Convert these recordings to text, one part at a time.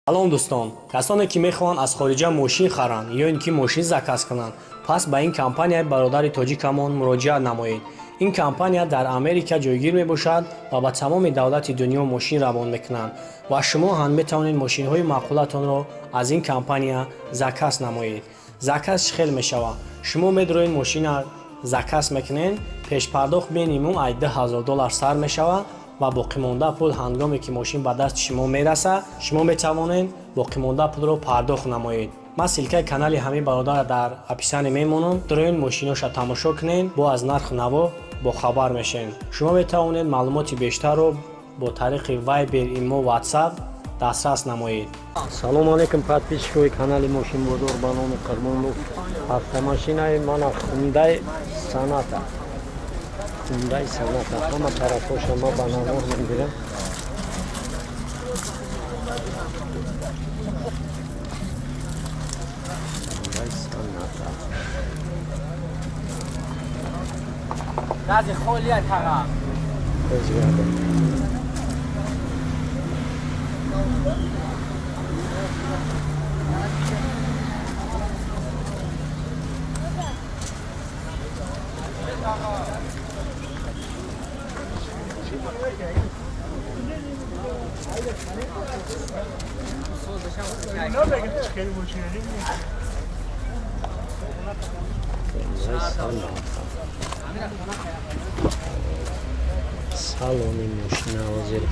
Салом, дӯстон! Касоне ки мехоҳанд аз хориҷа мошин харанд ё ин ки мошин заказ кунанд, пас ба ин компанияи бародари тоҷикамон муроҷиат намоед. Ин компания дар Америка ҷойгир мебошад ва ба тамоми давлати дунё мошин равон мекунанд ва шумо ҳам метавонед мошинҳои маъқулатонро аз ин компания заказ намоед. Заказ чӣ хел мешавад? Шумо медроед, мошина заказ мекунед, пешпардохт минимум ай 2000 доллар сар мешавад ва боқимонда пул ҳангоме ки мошин ба дасти шумо мерасад, шумо метавонед боқимонда пулро пардохт намоед. Ман ссылкаи канали ҳамин бародарро дар описание мемонам. Дроен, мошиноша тамошо кунед, бо аз нарху наво бохабар мешавед. Шумо метавонед маълумоти бештарро бо тариқи Вайбер, Имо, Ватсап дастрас намоед. Салому алейкум, подписчикои канали Мошинбозор ба номи Қурбонов. Автомашинаи мана Хундай Соната. Хундай Соната. Ҳама тарафҳоша ма ба навор мегирам. Хундай Соната. Гази холия, таға. Разгадом. Хундай Соната. Салони мошина ҳозир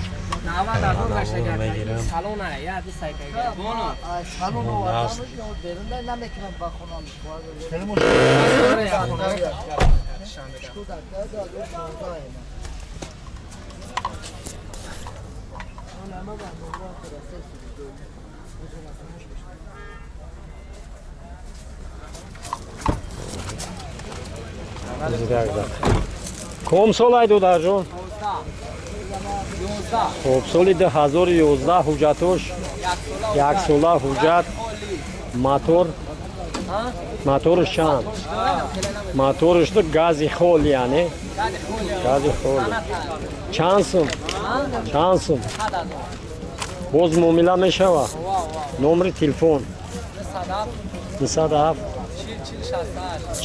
90 000 навор мегирам. Салона я ди сайка. Боно. Салон Аст. намекунам ба хонам. Зирак дақ. Ком сол ай, додарҷон? Хоб, соли 2011, ҳуҷҷатош яксола ҳуҷҷат, мотор, моторш чанд? Моторш ду, гази холи, яъне гази холи. Чанд сум? Чанд сум? Боз муомила мешава. Номери телефон? 97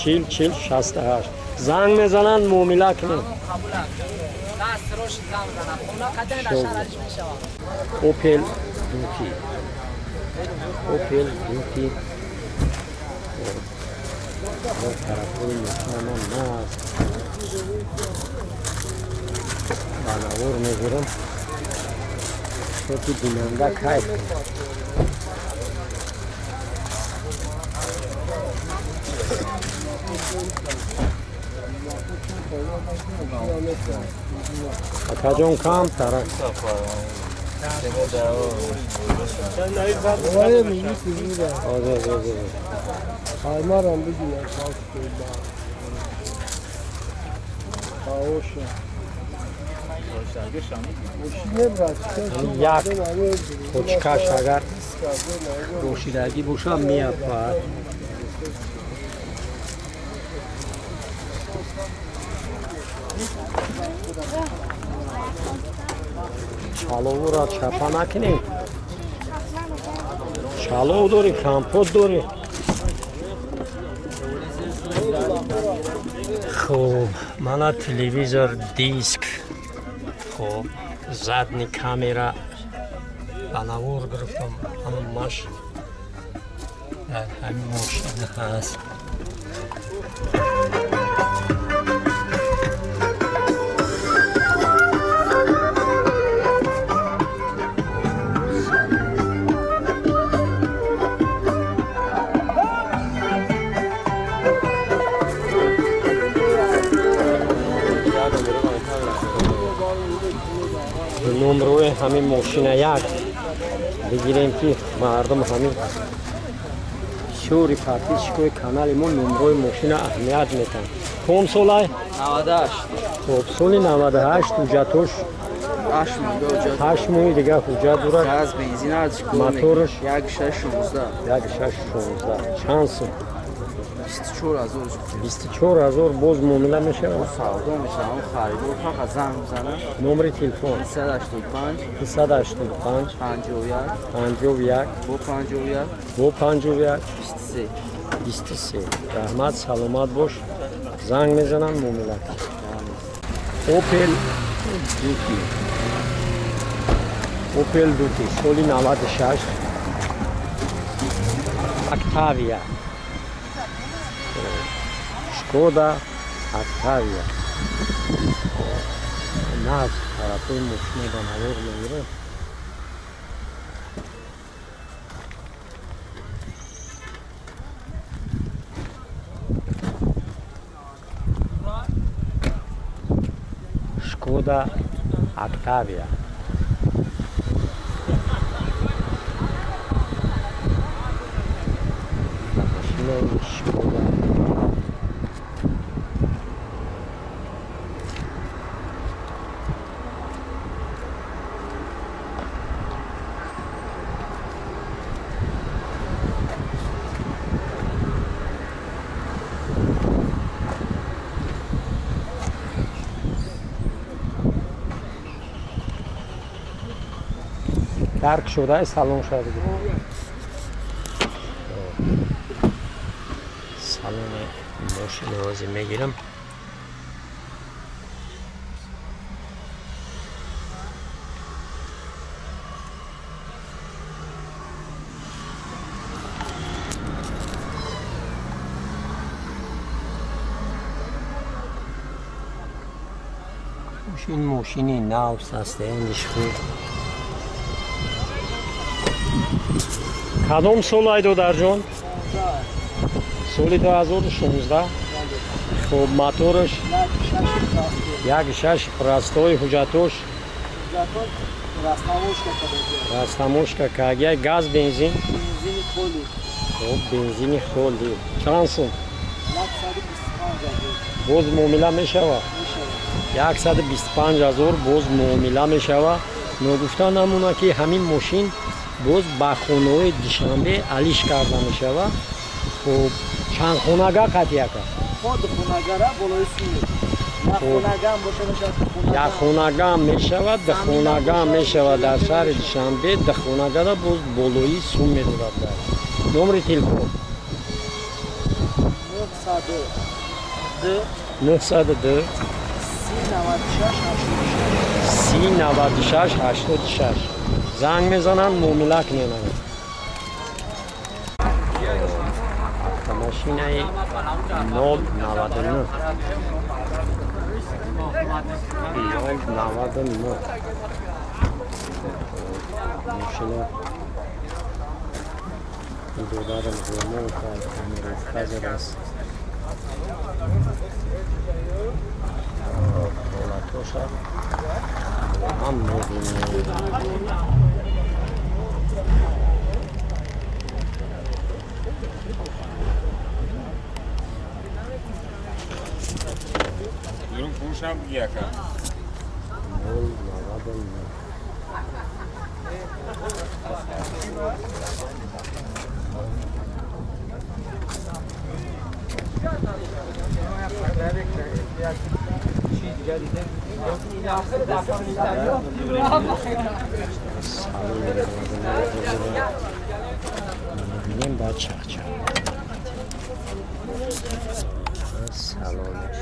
40 40 68. Занг мезананд, муомила кунед. Опел Дюти, Опел Дюти. Тарафҳои мошинамон наст, ба навор мегирам, то ки бинанда кайф кунад. Акаҷон, кам тара. Озоз, озоз. Аймарам бигирам. Баоша. Як точкаш агар рошидагӣ боша, меяпад. Чаловура чапа накунем. Чалов дорӣ, компот дорӣ. Хуб, мана телевизор, диск, хуб, задний камера ба навор гирифтам. Ҳамаш дар ҳамин мошина ҳаст. Номрои ҳамин мошина як бигирем, ки мардум, ҳамин бисёри подписчикои канали мо номрои мошина аҳамият метаҳанд. Ком солай? 98. Хуб, соли 98, ҳуҷҷатош? 8 моҳ ҳуҷҷат. 8 моҳи дига ҳуҷҷат дорад. Газ, бензин арзиш. Моторш? 1.6 16. 1.6 16. Чанд сум? 24000. 24000 боз муомила мешавад? Савдо мешавад, харидор фақат занг бизанад. Номери телефон? 385 385 51 51 бо 51 бо 51 23. 23. Раҳмат, саломат бош. Занг мезанам, муомила. Opel Duty. Opel Duty соли 96. Octavia. Шкода Octavia. Наз тарафҳои мошина ба навор мегирад. Шкода Octavia. Машинаи Шкода. Дарк шуда салон шуда. Салони мошина ҳозир мегирам. Ин мошини нав состояниеш хуб. Кадом сол ай, додарҷон? Соли 2016. Хуб, мотораш 1.6 простой, ҳуҷҷатош растаможка кагия, газ, бензин? Хуб, бензини холи. Чанд сум? Боз муомила мешавад? 125 ҳазор боз муомила мешавад. Ногуфта намона, ки ҳамин мошин боз ба хонаҳои Душанбе алиш карда мешавад. Хуб, чанд хонага қатияка? Якхонагаам мешавад, духонагаам мешавад. Дар шаҳри Душанбе духонагада боз болои сум медорад. Номери телефон? 902 30 96 86. Занг мезананд, муомила кунед. Автомашинаи 099 099 мошина додарам ремонт кард, тонировка задааст. Ҳолатоша ҳам мебинем. Durum furuşam яка. 099. Мебинем ба чахчах. Салонаш.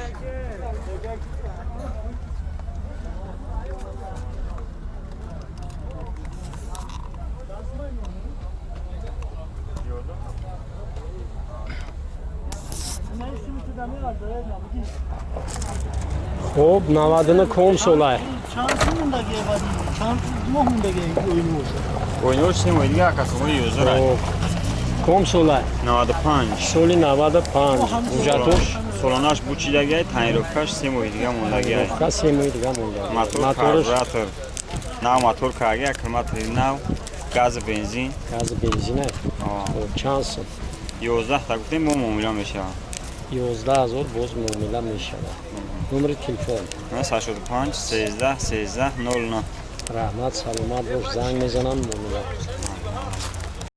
Хуб, 99 ком солай? Чанд моҳ мондаги оинош? Оинош 3 моҳи дига, акасои юзара. Ком солай? 95. Соли 95. Ҳуҷҷатош? Солонаш бучидагиай, тонировкаш 3 моҳи дига мондагиай. Тонировка 3 моҳи дига монда. Мотор, карбюратор. Нав мотор карги, аккумулятори нав, гази бензин. Гази бензин. Хуб, чанд сум? 11 та гуфтем, бо муомила мешавад. 11 000 боз муомила мешавад. Номери телефон? 85 13 13 09. Раҳмат, саломат бош. Занг мезанам, муомила.